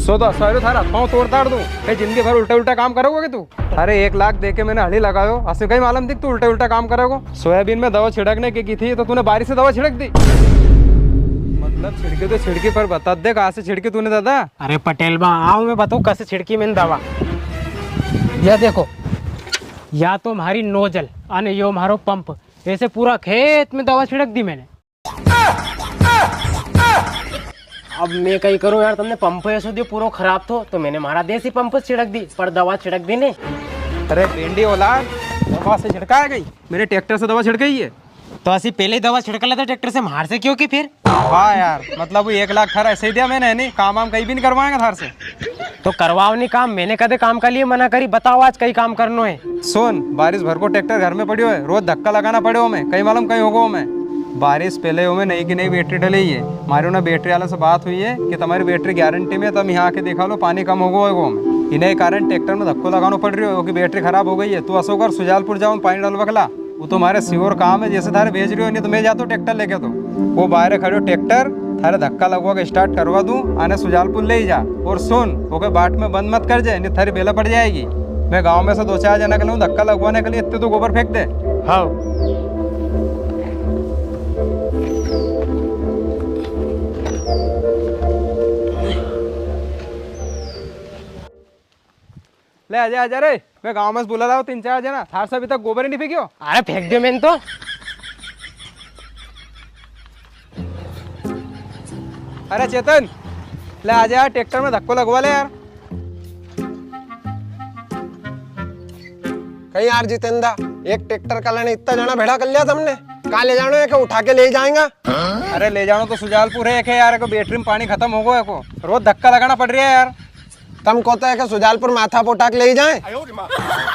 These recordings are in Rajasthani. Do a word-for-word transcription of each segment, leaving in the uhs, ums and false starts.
तो, तो असो है रो थारा हाथ पाँव तोड़ ताड़ दूं। कई जिंदगी भर उल्टा उल्टा काम करोगे तू? अरे, एक लाख दे के मैंने हली लगायो, असे कई मालूम थी तू उल्टा उल्टा काम करोगे? सोयाबीन में दवा छिड़कने की की थी, तो तूने बारिश से दवा छिड़क दी। मतलब छिड़की तो छिड़की, पर बता दे कहाँ से छिड़की तूने दादा? अरे पटेल बा, आओ मैं बताऊँ कैसे छिड़की मैंने दवा। या देखो, या तो म्हारी नोजल अने यो म्हारो पंप, ऐसे पूरा खेत में दवा छिड़क दी मैंने। अब मैं कई करूं यार, तुमने पंप ऐसो दियो पूरो खराब थो, तो मैंने म्हारा देसी पंप से छिड़क दी, पर दवा छिड़क दी ने। अरे बेंडी औलाद, दवा से छिड़का है कई? मैंने ट्रैक्टर से दवा छिड़काई है। तो असी पहले ही दवा छिड़का लेता ट्रैक्टर से, म्हार से क्यों की फिर? वाह यार, मतलब वो एक लाख थारा ऐसे ही दिया मैंने, है नी? काम वाम कई भी नी करवाएंगे थार से। तो करवाओ नी काम, मैंने कदे काम का लिए मना करी? बताओ आज कई काम करनो है। सुन, बारिश भर को ट्रैक्टर घर में पड़्यो है, रोज धक्का लगाना पड़े हमें, कई मालूम कई होगो हमें। बारिश पहले हमें नई की नई बैटरी डली है, म्हारी उन्हें बैटरी वाले से बात हुई है कि तुम्हारी बैटरी गारंटी में, तुम यहाँ आके दिखा लो, पानी कम होगो होगो हमें। इन्हें कारण ट्रैक्टर में धक्को लगाना पड़ रही हो कि बैटरी खराब हो गई है। तू असो कर, सुजालपुर जाओ, पानी डलवा के ला। वो तो म्हारे सियोर काम है, जैसे थारे भेज रहे हो, नी तो मैं जातो ट्रैक्टर लेके तो। वो बाहर खड़ो ट्रैक्टर, थारे धक्का लगवा के स्टार्ट करवा दूं, अने सुजालपुर ले ही जा। और सुन, ओके बाट में बंद मत कर जे, नी थारी बेला पड़ जाएगी। मैं गांव में से दो चार जना के लूं धक्का लगवाने के लिए, इतने तो गोबर फेंक दे। हाँ। ले आजा, आजा रे, मैं गांव में से बुला लाऊं तीन चार जना, थार से अभी तक गोबर ही नी फेंक्यो। अरे फेंक दियो मैंने तो। अरे चेतन, ले आजा यार, ट्रैक्टर में धक्को लगवा ले यार। कई यार जितेंद्र, एक ट्रैक्टर का लेने इतना जना भेड़ा कर लिया तुमने, कहाँ ले जानो है, क्या उठा के ले जाएगा? अरे ले जानो तो सुजालपुर है, एक है यार, को बैटरी में पानी खत्म हो गया, को रोज धक्का लगाना पड़ रहा है यार। तम को तो है कि सुजालपुर माथा पे उठा के ले जाए।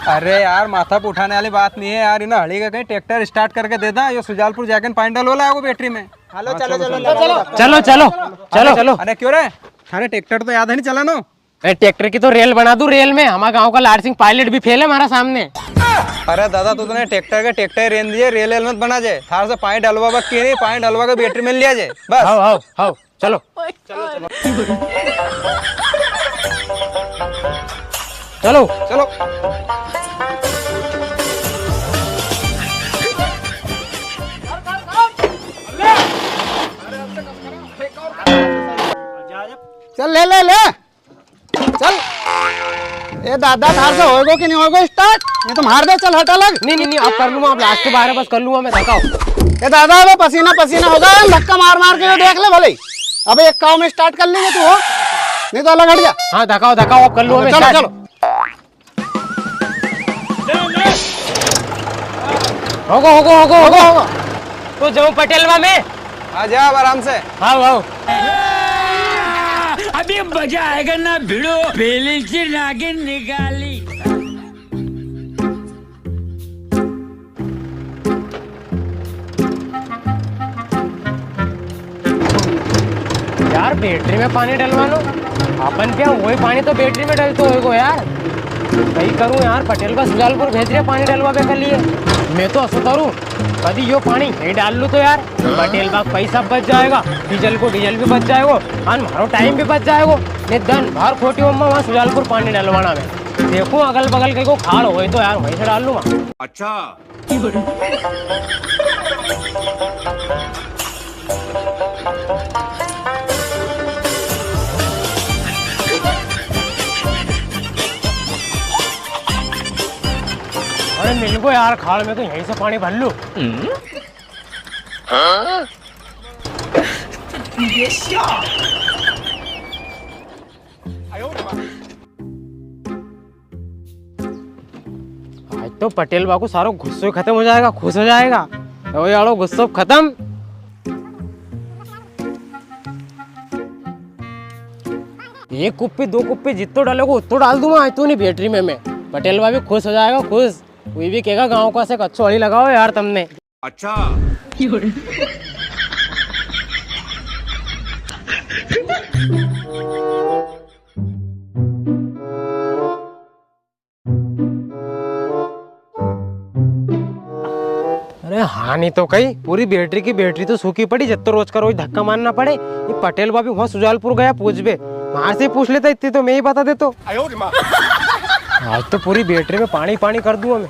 अरे यार, माथा पे उठाने वाली बात नहीं है यार, इन्हें हली का कहीं ट्रैक्टर स्टार्ट करके दे दा, यो सुजालपुर जाके पानी डलवा लाएगो बैटरी में। हेलो, हाँ, चलो, चलो, चलो, चलो, चलो। चलो, चलो, चलो, चलो। अरे क्यों रे, थारे ट्रैक्टर तो याद है नी चलानो? अरे ट्रैक्टर की तो रेल बना दूं, रेल में। हमारे गांव का लाड़ सिंह पायलट भी फेल है हमारा सामने। अरे दादा, तू तने ट्रैक्टर के ट्रैक्टर रेन दिए, रेल वेल मत बना जे। थार से पानी डलवा बक की नहीं, पानी डलवा के बैटरी में लिया जे बस। हाओ, हाओ, हाओ। चलो। चलो। चलो। चल, ले, ले, ले। चल। ए दादा, थार से होएगो कि नहीं होएगो स्टार्ट? नहीं तो मार दे, चल हट अलग। नहीं, नहीं, नहीं, अब कर लूंगा, अब लास्ट बार है, बस कर लूंगा मैं, धकाओ। ए दादा, अबे पसीना पसीना होगा, धक्का मार मार के यो देख ले भले। अबे एक काव में स्टार्ट कर लेंगे तू, हो? नहीं तो अलग हट जा। हाँ, धकाओ, धकाओ, अब कर लूंगा मैं चलो, स्टार्ट। चलो। होगो, होगो, होगो, होगो। तो जाऊं पटेल बा मैं? आ जा, अब आराम से। हाओ, हाओ। अभी मजा आएगा ना भिड़ो, पहले से नागिन निकाली। यार, बैटरी में पानी डलवा लो। अपन क्या वही पानी तो बैटरी में डलतो होएगो यार। कई करूं यार, पटेल बा सुजालपुर भेज रहे पानी डलवा के लिए। मैं तो असो करूं, कदी यो पानी यहीं डाल लूं तो यार, पटेल बा का पैसा बच जाएगा, डीजल को डीजल भी बच जाएगो, और म्हारो टाइम भी बच जाएगो। ने दन भर खोटी उम्मा वहाँ सुजालपुर पानी डलवाना में। देखूं अगल बगल कई को खाल होए तो यार, वहीं से डाल लूंगा। अच्छा। अरे मिल गो यार खाल में, तो यहीं से पानी भर लूं। आज तो पटेल बा को सारो गुस्सो ही खत्म हो जाएगा, खुश हो जाएगा। तो ये आलो गुस्सो खत्म। एक कुप्पी, दो कुप्पी जित्तो डालेगो, उत्तो डाल दूंगा आज तो नी बैटरी में मैं। पटेल बा भी खुश हो जाएगा, खुश। वो भी कहेगा, "गांव का से अच्छो हली लगाओ यार तुमने।" अच्छा। अरे हाँ, नी तो कई, पूरी बैटरी की बैटरी तो सूखी पड़ी, जब तो रोज का रोज धक्का मारना पड़े। ये पटेल बा भी वहाँ सुजालपुर गया पूछबे। मार से पूछ लेता, इतनी तो मैं ही बता देतो। आज तो पूरी बैटरी में पाणी पाणी कर दूंगा मैं।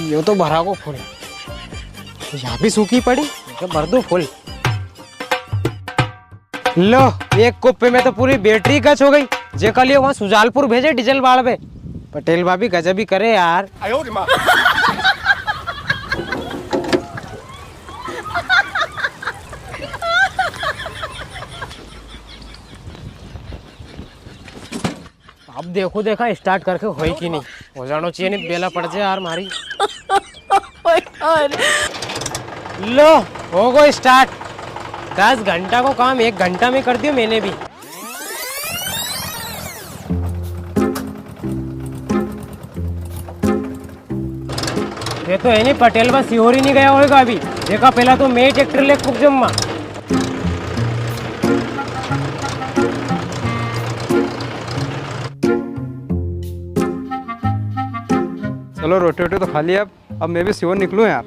यो तो भरा को फुल, या भी सूखी पड़ी, तो भर दो फुल। लो, एक कुप्पे में तो पूरी बैटरी गच हो गई। जेका लिए वहां सुजालपुर भेजे डीजल बाल पे। पटेल बा भी गजब ही करे यार। अब देखो, देखा start करके होई कि नी। हो जानो चाहिए, नी बेला पड़ जाए यार मारी। लो, हो गो start। दस घंटा को काम एक घंटा में कर दियो मैंने भी। ये तो है नी, पटेल बा सीहोर ही नी गया होगा अभी। देखा, पहला तो मैं ट्रैक्टर ले फूक जम्मा। चलो, रोटी वोटी तो खा लिया, अब, अब मैं भी सीहोर निकलूं यार।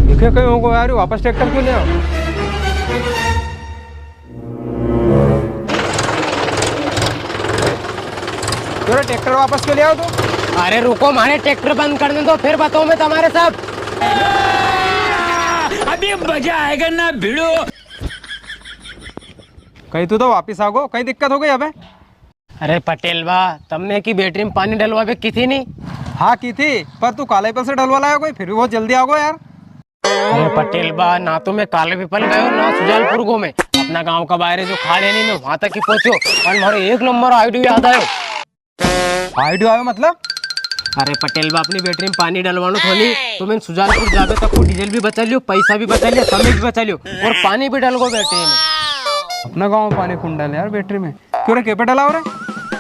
देखे कहीं होगो यार, वापस ट्रैक्टर क्यों ले आओ? क्यों रे, ट्रैक्टर वापस क्यों ले आओ तू? अरे रुको, मारे ट्रैक्टर बंद करने दो, फिर बताऊं मैं तुम्हारे सब। अभी मजा आएगा ना भिड़ो। कहीं तू तो वापिस आ गो, कहीं दिक्कत हो गई अबे? अरे पटेल बा, तमने की बैटरी में पानी डलवा बे की थी नी? हाँ की थी, पर तू काले पे से डलवा लाया कोई, फिर भी बहुत जल्दी आ गो यार। अरे पटेल बा, ना तो मैं काले पीपल गयो, ना सुजालपुर गो मैं। अपना गांव का बाहर जो खाल है नी, मैं वहां तक ही पहुंचो और मारो एक नंबर आइडियो याद आयो। आइडियो आयो मतलब? अरे पटेल बा, अपनी बैटरी में पानी डलवानो थो नी, तो मैंने सुजालपुर जावे तक को डीजल भी बचा लियो, पैसा भी बचा लिया, समय भी बचा लियो और पानी भी डल गो बैटरी में। अपना गांव में पानी कौन डाले यार बैटरी में? क्यों रे, के पे डलाओ रे?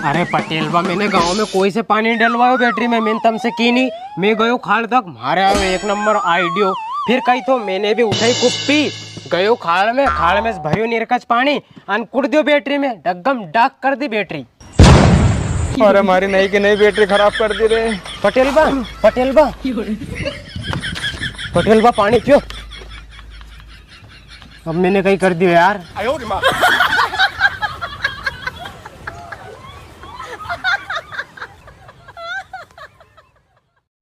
अरे पटेल बा, मैंने गांव में कोई से पानी नहीं डलवायो बैटरी में, मैंने तमसे की नी। मैं गयो खाल तक, मारे आयो एक नंबर आइडियो। फिर कही तो मैंने भी उठाई कुप्पी, गयो खाल में, खाल में से भरियो निरकच पानी, अन कुड़ दियो बैटरी में, डगम डाक कर दी बैटरी। अरे, मारी नई की नई बैटरी खराब कर दी रे। पटेल बा, पटेल बा, पटेल बा, पानी पियो। अब मैंने कहीं कर दियो यार।